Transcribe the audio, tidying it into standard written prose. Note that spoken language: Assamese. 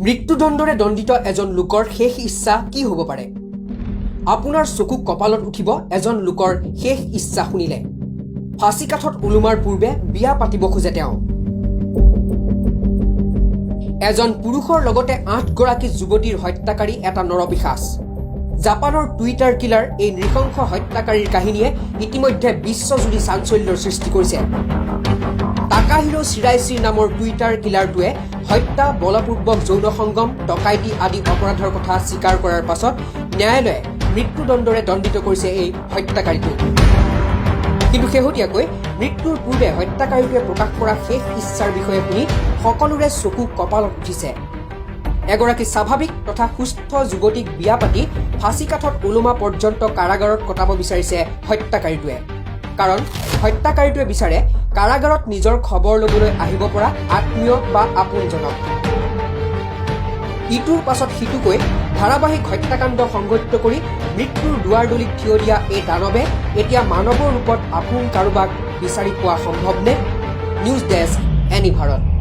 মৃত্যুদণ্ডৰে দণ্ডিত এজন লোকৰ শেষ ইচ্ছা কি হ'ব পাৰে? আপোনাৰ চকু কপালত উঠিব এজন লোকৰ শেষ ইচ্ছা শুনিলে। ফাঁচী কাঠত ওলোমাৰ পূৰ্বে বিয়া পাতিব খোজে তেওঁ। এজন পুৰুষৰ লগতে আঠগৰাকী যুৱতীৰ হত্যাকাৰী এটা নৰপিশাচ। জাপানৰ টুইটাৰ কিলাৰ এই নৃশংস হত্যাকাৰীৰ কাহিনীয়ে ইতিমধ্যে বিশ্বজুৰি চাঞ্চল্যৰ সৃষ্টি কৰিছে। টাকাহিৰো চিৰাইচিৰ নামৰ টুইটাৰ কিলাৰটোৱে হত্যা, বলপূৰ্বক যৌন সংগম, ডকাইতি আদি অপৰাধৰ কথা স্বীকাৰ কৰাৰ পাছত ন্যায়ালয়ে মৃত্যুদণ্ডৰে দণ্ডিত কৰিছে এই হত্যাকাৰীটোক। কিন্তু শেহতীয়াকৈ মৃত্যুৰ পূৰ্বে হত্যাকাৰীটোৱে প্ৰকাশ কৰা শেষ ইচ্ছাৰ বিষয়ে শুনি সকলোৰে চকু কপালত উঠিছে। এগৰাকী স্বাভাৱিক তথা সুস্থ যুৱতীক বিয়া পাতি ফাঁচী কাঠত ওলোমা পৰ্যন্ত কাৰাগাৰত কটাব বিচাৰিছে হত্যাকাৰীটোৱে। কাৰণ হত্যাকাৰীটোৱে বিচাৰে কাৰাগাৰত নিজৰ খবৰ ল'বলৈ আহিব পৰা আত্মীয় বা আপোনজনক। ইটোৰ পাছত সিটোকৈ ধাৰাবাহিক হত্যাকাণ্ড সংঘটিত কৰি মৃত্যুৰ দুৱাৰদলিত থিয় দিয়া এই দানৱে এতিয়া মানৱৰ ৰূপত আপোন কাৰোবাক বিচাৰি পোৱা সম্ভৱনে? News desk, any Bharat.